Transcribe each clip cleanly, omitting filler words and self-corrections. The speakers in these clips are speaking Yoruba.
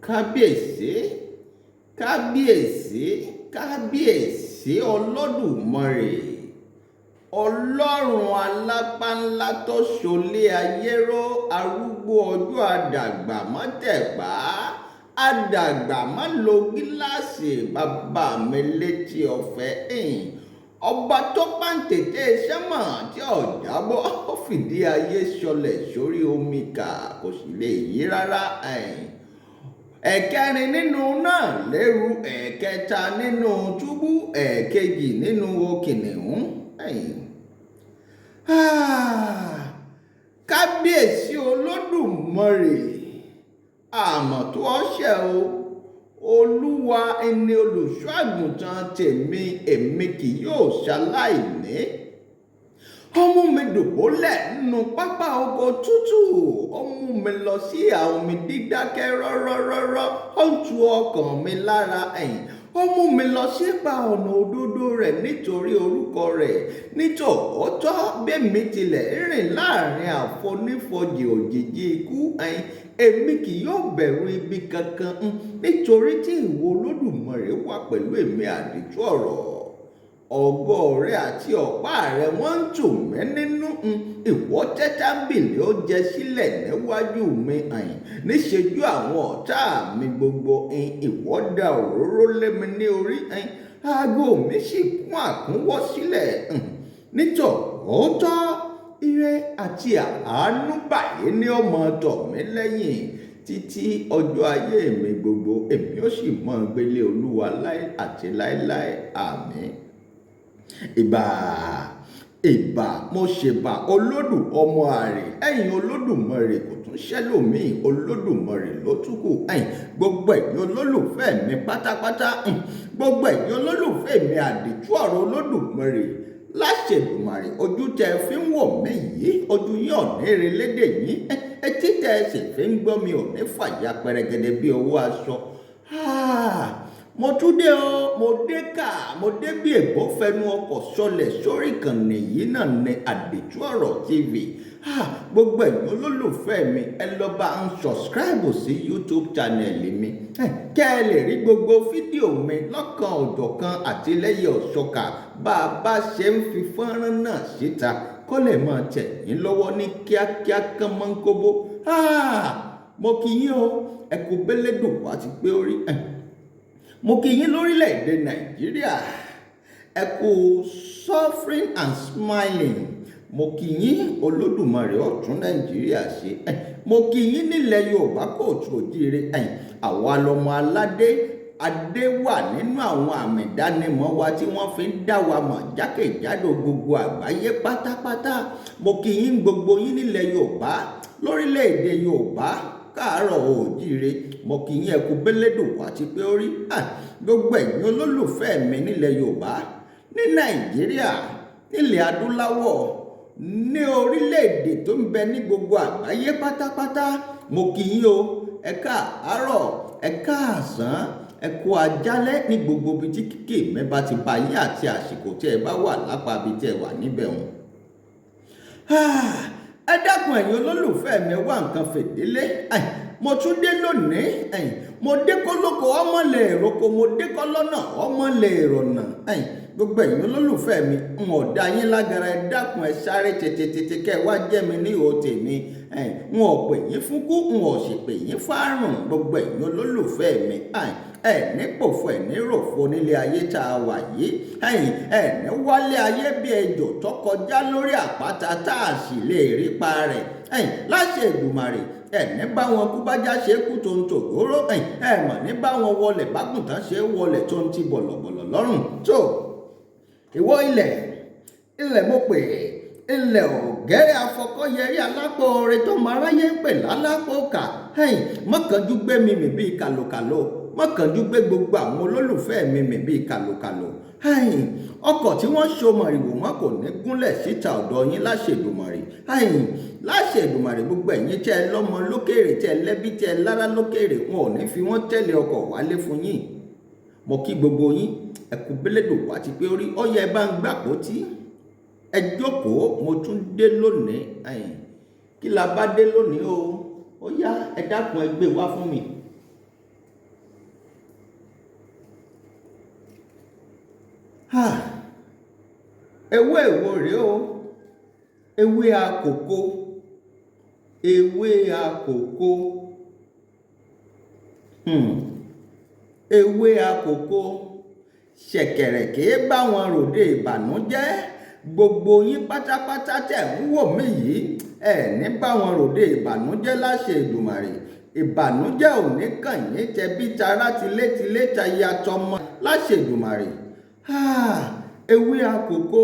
Kábíyèsí, kábíyèsí, kábíyèsí Olódùmarè, Ọlọ́run alápá ńlá tó ṣọlé ayé ró, arúgbó ọjọ́, àdàgbà má tẹ̀pá, àdàgbà má lo gíláàsì, bàbá mi létí ọ̀fẹ́ ẹ̀yìn, ọba tó pàǹtẹ̀tẹ̀ sánmọ̀ tí ò jábọ́, ó fìdí ayé sọlẹ̀ sórí omi kà kò sì lè yí rárá. Ẹ̀kẹrin nínú náà lérú, ẹ̀kẹta nínú túbú, ẹ̀kejì nínú kìnìún. Kábíyèsí Olódùmarè, àmọ́ tó ọṣẹ o. Olúwa ẹni olùṣọ́ àgùntàn tèmi, èmi kì yóò ṣaláìní. Ó mú mi dùbúlẹ̀ nínú pápá oko tútù, ó mú mi lọ sí ìhà omi dídákẹ́ rọ́rọ́rọ́rọ́, ó ń tu ọkàn mi lára ẹ̀yìn. Ó mú mi lọ sípa ọ̀nà òdodo rẹ̀ nítorí orúkọ rẹ̀. Nítòótọ́, bẹ́mi tilẹ̀ rìn láàrin àfonífojì òjìji ikú ẹ̀yìn, èmi kì yóò bẹ̀rù ibi kankan, nítorí tí ìwọ Olódùmarè wà pẹ̀lú èmi. Àdìtú ọ̀rọ̀, ọ̀gọ́ rẹ àti ọ̀pá rẹ wọ́n ń tù mí nínú. Ìwọ tẹ́ tábìlì oúnjẹ sílẹ̀ níwájú mi ẹ̀yìn níṣẹ́jú àwọn ọ̀tá mi gbogbo. Ìwọ da òróró lé mi ní orí ẹ̀yìn, aago mi sì kún àkúnwọ́ sílẹ̀. Nítòótọ́, ire àti àánú báyìí ni ó máa tọ̀ mí lẹ́yìn títí ọjọ́ ayé mi gbogbo, èmi ó sì máa gbélé Olúwa láé àti láéláé. Àmín. Ìbà, ìbà, mo ṣèbà Olódù ọmọ àrè ẹ̀yìn Olódùmarè, kò tún ṣẹlòmíì, Olódùmarè ló tún kù ẹ̀yìn. Gbogbo ẹ̀yin olólùfẹ́ mi pátápátá, gbogbo ẹ̀yin olólùfẹ́ mi, Àdìtú ọ̀rọ̀ Olódùmarè, láṣẹ Èdùmàrè, ojú tẹ fi ń wò mí yìí, ojú yín ò ní relédè yín, etí tẹ sì fi ń gbọ́ mi ò ní fàyà pẹrẹgẹdẹ bí owó aṣọ. Mo tún dé o, mo dé ká, mo dé bí ègbó fẹnu ọkọ̀ sọlẹ̀ sórí ìkànnì yìí náà ní Àdìtú Ọ̀rọ̀ TV. Gbogbo ẹ̀yin olólùfẹ́ mi, ẹ lọ bá ń subscribe sí YouTube channel mi, kẹ́ ẹ lè rí gbogbo fídíò mi lọ́kan òjọ̀kan àti lẹ́yìn ọ̀ṣọ́kà bá a bá ṣe ń fi fọ́nrán náà síta, kó lè máa tẹ̀ yín lọ́wọ́ ní kíákíá kánmọ́nkóbó. Mo kí yín o, ẹ kú bẹ́lẹ́dùn wá ti pé orí. Mo kí yín lórílẹ̀‐èdè Nàìjíríà, ẹ kú suffering and smiling. Mo kí yín, Olódùmarè ó tún Nàìjíríà ṣe. Mo kí yín nílẹ̀ Yorùbá kóòtù òjíire. Àwa lọmọ aládé, adé wà nínú àwọn àmì ìdánimọ̀ wa tí wọ́n fi ń dá wa mọ̀ jákèjádò gbogbo àgbáyé pátápátá. Mo kí yín, gbogbo yín nílẹ̀ Yorùbá, lórílẹ̀‐èdè Yorùbá káàárọ̀ òjíire. Mo kí yín, ẹ kú bẹ́lẹ́dùn wá ti pé orí. Gbogbo ẹ̀yin olólùfẹ́ mi nílẹ̀ Yorùbá, ní Nàìjíríà, nílẹ̀ adúláwọ̀, ní orílẹ̀-èdè tó ń bẹ ní gbogbo àgbáyé pátápátá, mo kí yín o. Ẹ káàárọ̀, ẹ káàsán, ẹ kú ajálẹ̀ ní gbogbo ibi tí kíkì mi bá ti bá yín àti àsìkò tí ẹ bá wà lápá ibi tí ẹ wà níbẹ̀ wọn. Ẹ dákun, ẹ̀yin olólùfẹ́ mi, wá nǹkan fìdílé. Mo tún dé lónìí. Mo dé kólókó ọmọ lè roko, mo dé kọ́lọ́nà ọmọ lè rọ̀nà. Gbogbo ẹ̀yin olólùfẹ́ mi, n ò dá yín lágara. Ẹ dákun, ẹ sáré tètè tètè kẹ́ ẹ wá jẹ́ mi ní ìhò tèmi. N ò pè yín fún kú, n ò sì pè yín fárùn. Gbogbo ẹ̀yin olólùfẹ́ mi, ẹ ní pòfo, ẹ ní ròfo nílé ayé tá a wà yìí. Ẹ ní wálé ayé bí ejò tó kọjá lórí àpáta tá a sì lè rí pa rẹ̀. Láṣẹ Èdùmàrè, ẹ ní bá wọn kú bájá ṣe kú tó ń tògóró. Ẹ mọ̀ ní bá wọn wọlé bágùntàn ṣe wọlé tó ń ti bọ̀lọ̀bọ̀lọ̀ lọ́rùn tó. Ìwọ ilẹ̀, ilẹ̀ mo pè, ilẹ̀ ọ̀gẹ́rẹ́ afọkọ́yẹrí, alápò oore tó máa ráyé ń pè lálápò kà. Mọ́kànjú gbé mi mì bíi kàlòkàlò, mọ́kànjú gbé gbogbo àwọn olólùfẹ́ mi mì bíi kàlòkàlò. Ọkọ̀ tí wọ́n so mọ̀rìwò wọn kò ní gúnlẹ̀ síta ọ̀dọ̀ yín láṣẹ Èdùmàrè. Láṣẹ Èdùmàrè, gbogbo ẹ̀yin tẹ́ ẹ lọ́mọ lókèrè, tẹ́ ẹ lẹ́bí, tẹ́ ẹ lára lókèrè, wọn ò ní fi wọ́n tẹ̀lé ọkọ̀ wálé fún yín. Mo kí gbogbo yín, ẹ kú bẹ́lẹ́dùn wá ti pé orí ọyẹ. Ẹ bá ń gbàpótí, ẹ jókòó, mo tún dé lónìí. Kí la bá dé lónìí o? Ó yá, ẹ dákun, ẹ gbé wá fún mi. Ewé èwo rèé o? Ewé àkókò, ewé àkókò, ewé àkókò. Ṣẹ̀kẹ̀rẹ̀ kì í bá wọn ròde ìbànújẹ́. Gbogbo yín pátápátá tẹ̀ ń wò mí yìí, ẹ ní bá wọn ròde ìbànújẹ́ láṣẹ Èdùmàrè. Ìbànújẹ́ ò ní kàn yín tẹbí tará tilétilé taya tọmọ láṣẹ Èdùmàrè. Ewé àkókò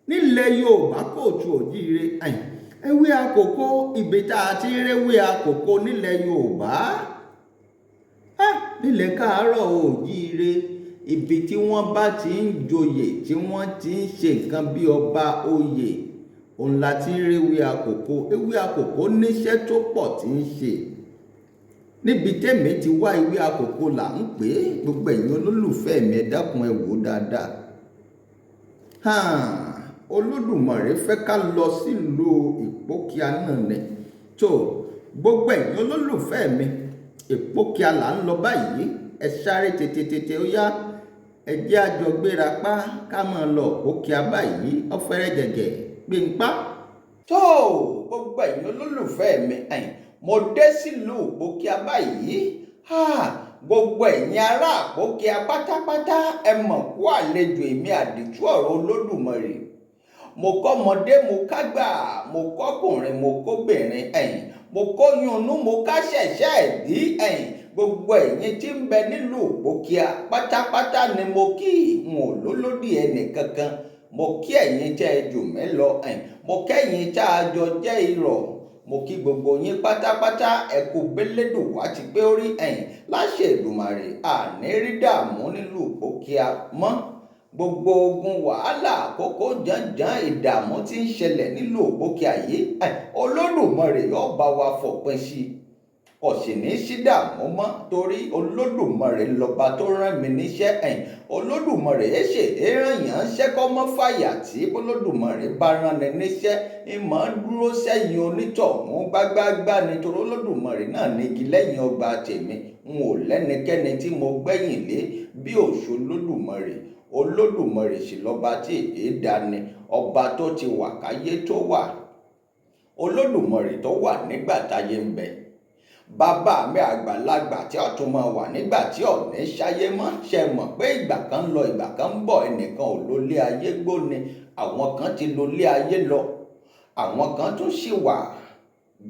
nílẹ̀ Yorùbá kóòtù òjíire. Ewé àkókò, ibi tá a ti ń réwé àkókò nílẹ̀ Yorùbá, nílẹ̀ káàárọ̀ òjíire, ibi tí wọ́n bá ti ń joyè, tí wọ́n ti ń ṣe nǹkan bí ọba oyè, òun la ti ń réwé àkókò. Ewé àkókò níṣẹ́ tó pọ̀ tí ń ṣe. Níbi tẹ́mi ti wá ewé àkókò là ń pè é. Gbogbo ẹ̀yin olólùfẹ́ mi, ẹ dákun, ẹ wò ó dáadáa. Olódùmarè fẹ́ ká lọ sílùú Ìpókíà náà ni. Tó gbogbo ẹ̀yin olólùfẹ́ mi, Ìpókíà là ń lọ báyìí. Ẹ sáré tètè tètè, ó yá, ẹ jẹ́ a jọ gbéra pa ká máa lọ Ìpókíà báyìí. Ọ̀fẹ́rẹ́ gẹ̀gẹ̀ gbẹ̀ǹpá. Tó gbogbo ẹ̀yin olólùfẹ́ mi, mo dé sílùú Ìpókíà báyìí. Gbogbo ẹ̀yin ará Ìpókíà pátápátá, ẹ mọ̀ kú àlejò èmi àdìtú ọ̀rọ̀ Olódùmarè. Mo kọ́mọdé, mo kágbà, mo kọ́kùnrin, mo kóbìnrin, ẹ̀yìn mo kóyún inú, mo ká ṣẹ̀ṣẹ̀ ẹ̀dí, ẹ̀yìn gbogbo ẹ̀yin tí ń bẹ nílùú Ìpókíà pátápátá ni mo kí. N ò lólódì ẹnì kankan. Mo kí ẹ̀yin tẹ́ ẹ jù mí lọ, ẹ̀yìn mo kẹ́yìn tá a jọ jẹ́ irọ̀. Mo kí gbogbo yín pátápátá, ẹ kú bélédùn wá ti pé orí, ẹ̀yìn láṣẹ Èdùmàrè, àní rí dààmú nílùú Ìpókíà mọ́. Gbogbo ogun wàhálà àkókò jàǹjàǹ ìdààmú tí ń ṣẹlẹ̀ nílùú Ìpókíà yìí, Olódùmarè yóò bá wa fòpin sí i. Kò sì ní sí dààmú mọ́, torí Olódùmarè lọ́ba tó rán mi níṣẹ́. Ẹ̀yìn Olódùmarè ẹ ṣe ìrànyàn ṣẹ́kọ́ mọ́ fàyà tí Olódùmarè bá rán ni níṣẹ́, ìmọ̀ dúró sẹ́yìn onítọ̀hún gbágbáágbá, nítorí Olódùmarè náà nígi lẹ́yìn ọgbà tèmi. N ò lẹ́nikẹ́ni tí mo gbẹ́yìn lé bí òṣò Olódùmarè. Olódùmarè sì lọ́ba tí èé dání, ọba tó ti wà káyé tó wà, Olódùmarè tó wà nígbà táyé ń bẹ, bàbá mi àgbàlagbà tí ó tún máa wà nígbà tí ò ní ṣayé mọ́. Ṣe mọ̀ pé ìgbà kan ń lọ, ìgbà kan ń bọ̀, ẹnìkan ò lólé ayé gbó ni. Àwọn kan ti lólé ayé lọ, àwọn kan tún ṣì wà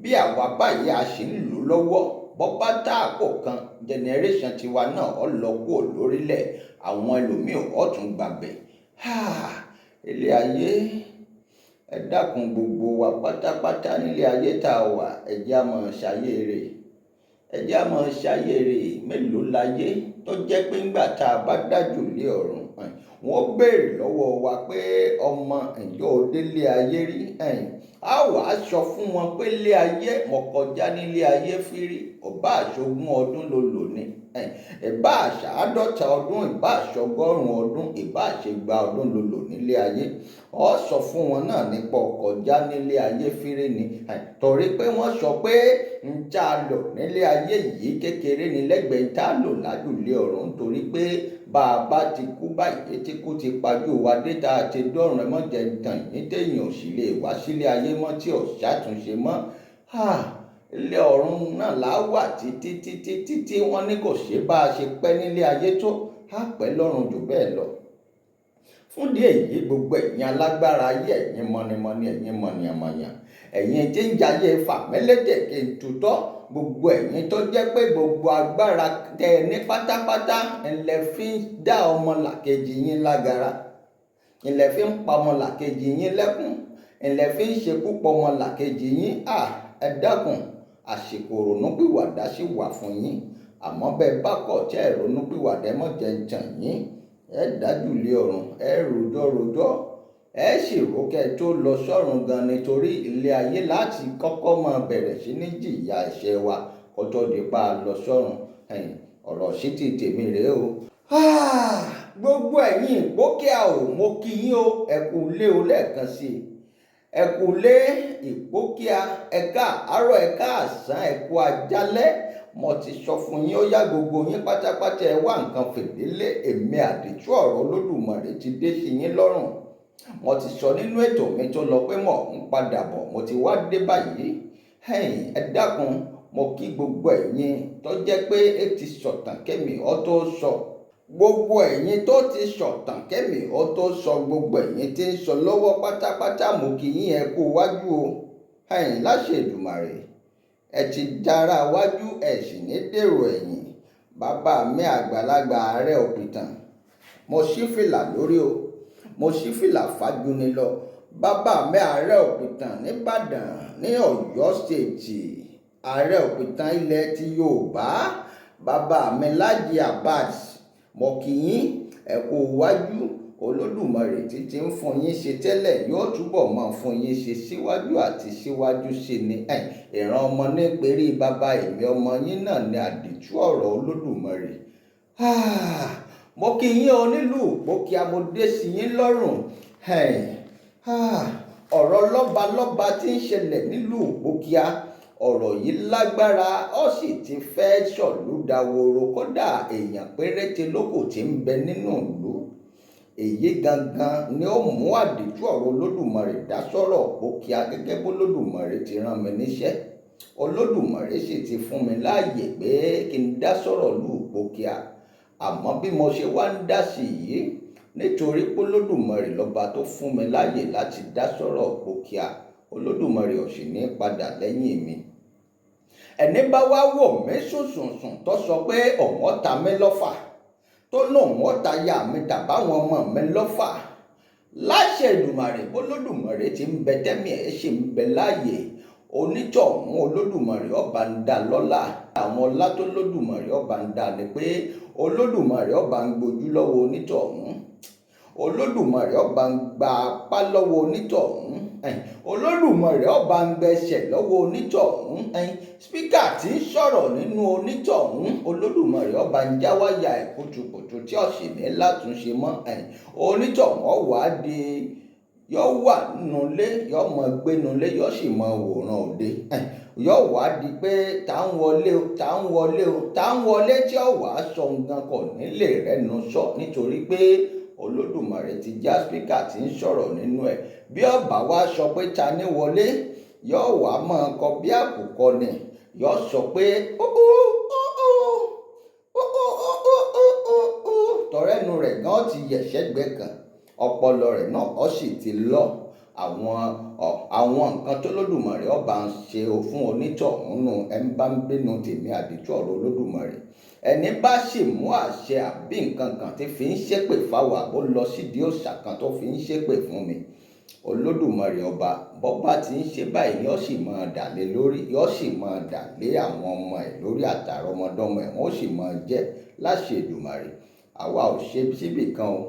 bí àwa báyìí, a sì ń lò lọ́wọ́. Bọ́ bá tá àpò kan, generation tiwa náà ó lọ kúrò lórílẹ̀, àwọn ẹlòmíì ó tún gbàbẹ̀. Ilé ayé, ẹ dákun, gbogbo wa pátápátá nílé ayé tá a wà, ẹ jẹ́ á máa ṣayé rè, ẹ jẹ́ á máa ṣayé rè. Mélòó láyé tó jẹ́ pé ńgbà tá a bá dájú lé ọ̀run, wọ́n béèrè lọ́wọ́ wa pé ọmọ ìjọ délé ayé rí, á wàá sọ fún wọn pé lé ayé mo kọjá nílé ayé fírí. Ọba àṣogún ọdún ló lò ní, ìbá àṣàádọ́ta ọdún, ìbá àṣọgọ́rùn ọdún, ìbá àṣegba ọdún ló lò nílé ayé, ọ sọ fún wọn náà nípa ọkọjá nílé ayé fírí ni. Torí pé wọ́n sọ pé ń tá a lò nílé ayé yìí kékeré ni lẹ́gbẹ̀ẹ́ ń tá a lò lájùlé ọ̀run, nítorí pé bá a bá ti kú báyìí, tí kú ti pajú wa dé tá a ti dọ́run, ẹ mọ́ jẹ́ tàn yín, téèyàn ò sì lè wá sílé ayé mọ́ tí ò ṣàtúnṣe mọ́. Ilé ọ̀run náà là wà títí títí títí. Wọ́n ní kò ṣe bá a ṣe pẹ́ nílé ayé tó, á pẹ́ lọ́run jù bẹ́ẹ̀ lọ. Fún díẹ̀ èyí, gbogbo ẹ̀yin alágbára ayé, ẹ̀yin mọ̀nìmọ̀nì, ẹ̀yin mọ̀nìyànmọ̀yàn, ẹ̀yin tí ń jayé fàmẹ́lẹ́dẹ̀ kí n tutọ́, gbogbo ẹ̀yin tó jẹ́ pé gbogbo agbára tẹ ẹ ní pátápátá ńlẹ̀ fi ń dá ọmọ làkejì yín lágara, ńlẹ̀ fi ń pa ọmọ làkejì yín lẹ́kún, ńlẹ̀ fi ń ṣekú pọ̀ ọmọ làkejì yín, ẹ dákun, àsìkò ìrònúpìwàdà sì wà fún yín. Àmọ́ bẹ́ẹ̀ bá kọ̀ tẹ́ ìrònúpìwàdà, ẹ mọ̀ jẹ́ ń tàn yín, ẹ dájú lé ọ̀run, ẹ rojọ́ rojọ́, ẹ sì rò kẹ́ tó lọ sọ́run gan, nítorí ilé ayé láti kọ́kọ́ máa bẹ̀rẹ̀ sí ní jìyà ẹ̀ṣẹ̀ wa kó tó di pa lọ sọ́run. Ọ̀rọ̀ sí ti tèmi rèé o. Gbogbo ẹ̀yin Ìpókíà o, mo kí yín o, ẹ kú lé o lẹ́ẹ̀kan sí i. Ẹ kú lé Ìpókíà, ẹ káàárọ̀, ẹ káàsán, ẹ kú àjálẹ́. Mo ti sọ fún yín, ó yá gbogbo yín pátápátá, ẹ wá nǹkan fìdílé. Èmi Àdìtú ọ̀rọ̀ Olódùmarè ti dé sí yín lọ́rùn. Mo ti sọ nínú ètò mi tó lọ pé mò ń padà bọ̀, mo ti wá dé báyìí. Ẹ dákun, mo kí gbogbo ẹ̀yin tó jẹ́ pé ẹ ti sọ̀tàn kẹ́mi ọ tó sọ. Gbogbo ẹ̀yin tó ti sọ̀tàn kẹ́mi ọ tó sọ, gbogbo ẹ̀yin tí ń sọ lọ́wọ́ pátápátá, mo kí yín, ẹ kú wájú o. Láṣẹ Èdùmàrè, ẹ ti dára wájú, ẹ sì ní dèrò ẹ̀yìn. Bàbá mi àgbàlagbà ààrẹ òpìtàn, mo ṣí fìlà lórí o, mo ṣí fìlà fájúni lọ. Bàbá mi ààrẹ òpìtàn nìbàdàn ní Ọ̀yọ́ ṣèjì, ààrẹ òpìtàn ilẹ̀ ti Yorùbá, bàbá mi Láàjì Abbas, mo kí yín, ẹ kú wájú. Olódùmarè títí ń fún yín ṣe tẹ́lẹ̀ yóò túbọ̀ máa fún yín ṣe síwájú àti síwájú sí ni. Ìran ọmọ ní perí bàbá, èmi ọmọ yín náà ni Àdìtú ọ̀rọ̀ Olódùmarè. Mo kí yín o nílùú Ìpókíà, mo dé sí yín lọ́rùn. Ọ̀rọ̀ lọ́balọ́ba tí ń ṣẹlẹ̀ nílùú Ìpókíà, ọ̀rọ̀ yìí lágbára, ó sì ti fẹ́ sọ̀lúdàwòrò. Kódà èèyàn péréte lóko tí ń bẹ nínú ìlú. Èyí gangan ni ó mú Àdìtú ọ̀rọ̀ Olódùmarè dá sọ̀rọ̀ Ìpókíà gẹ́gẹ́ bó Olódùmarè ti rán mi níṣẹ́. Olódùmarè sì ti fún mi láàyè pé kí n dá sọ̀rọ̀ lù Ìpókíà. Àmọ́ bí mo ṣe wá ń dá sí yìí, nítorí pé Olódùmarè lọ́ba tó fún mi láàyè láti dá sọ̀rọ̀ Ìpókíà, Olódùmarè ò sì ní padà lẹ́yìn mi. Ẹni bá wá wò mí sùnsùnsùn tó sọ pé òun ọ̀tá mi lọ́fà, tó lóun ọ̀tá ya mi tàbáwọn ọmọ mi lọ́fà, láṣẹ Èdùmàrè, b'Olódùmarè ti ń bẹ tẹ́mi ẹ̀ ṣì ń bẹ láàyè, onítọ̀hún Olódùmarè ọba ń dá lọ́lá. Àwọn ọlá tó Olódùmarè ọba ń dá ni pé Olódùmarè ọba ń gbojú lọ́wọ́ onítọ̀hún, Olódùmarè ọba ń gba apá lọ́wọ́ onítọ̀hún, Olódùmarè ọba ń gbẹsẹ̀ lọ́wọ́ onítọ̀hún, spíkà tí ń sọ̀rọ̀ nínú onítọ̀hún, Olódùmarè ọba ń jáwáyà ẹ̀ kùtùkùtù tí ó sì ní látúnṣe mọ́. Onítọ̀hún ọ̀wá di yóò wà nínú ilé, yóò mọ gbénu ilé, yóò sì mọ wòran òde. Yóò wá di pé tá ń wọlé o, tá ń wọlé o, tá ń wọlé, tí ó wàá sọ nǹkan kò nílé rẹ̀ nu sọ, nítorí pé Olódùmarè ti já spíkà tí ń sọ̀rọ̀ nínú ẹ̀. Bí ọba wa sọ pé ta ní wọlé, yóò wá máa kọ bí àkùkọ ni, yóò sọ pé tọrẹ́nu rẹ̀ gan ti yẹ̀ṣẹ́gbẹ́ kan, ọpọlọ rẹ̀ náà ó sì ti lọ. Àwọn nǹkan tó Olódùmarè ọba ń ṣe fún onítọ̀hún nù. Ẹ̀ ń bá ń bínú tèmi Àdìtú ọ̀rọ̀ Olódùmarè, ẹni bá sì mú àṣẹ àbí nǹkan kan tí fi ń ṣépè fáwọn, àbó lọ sídìí òòṣà kan tó fi ń ṣépè fún mi, Olódùmarè ọba bọ́bá tí ń ṣe báyìí yóò sì máa dà lé lórí, yóò sì máa dà lé àwọn ọmọ ẹ̀ lórí, àtàrọmọdọ́mọ ẹ̀, wọ́n sì máa jẹ́ láṣẹ Èdùmàrè. Àwa ò ṣe síbì kan o.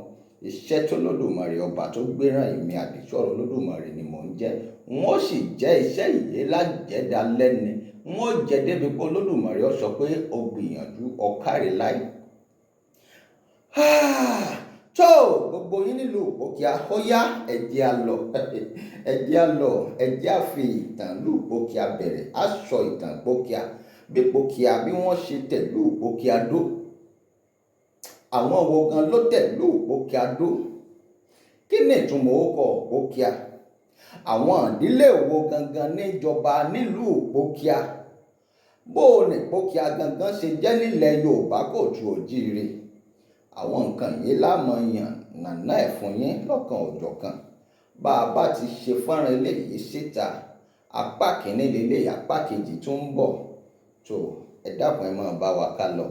Iṣẹ́ tó Olódùmarè ọba tó gbéràn èmi Àdìtú ọ̀rọ̀ Olódùmarè ni mò ń jẹ́. Wọ́n sì jẹ́ iṣẹ́ yìí lájẹ̀dá lẹ́ni. Wọ́n jẹ́ débi pé Olódùmarè ó sọ pé o gbìyànjú, o káre láì. Tó gbogbo yín nílùú Ìpókíà, ó yá, ẹ jẹ́ á lọ, ẹ jẹ́ á lọ, ẹ jẹ́ á fi ìtàn lù Ìpókíà bẹ̀rẹ̀. Á sọ ìtàn Ìpókíà, bí Ìpókíà bí wọ́n ṣe tẹ̀lú Ìpókíà dó. Àwọn wo gan ló tẹ̀lú Ìpókíà dó? Kí ni ìtumọ̀ orúkọ Ìpókíà? Àwọn ìdílé wo gangan níjọba nílùú Ìpókíà? Bó o ní Ìpókíà gangan ṣe jẹ́ nílẹ̀ Yorùbá kóòtù òjíire? Àwọn nǹkan yìí láàmú yàn nàná ẹ̀ fún yín lọ́kàn òjọ̀kan. Bá a bá ti ṣe fọ́nrán eléyìí síta, apá kìíní lélẹ̀, apá kejì tún ń bọ̀. Tó ẹ dákun, ẹ máa bá wa ká lọ.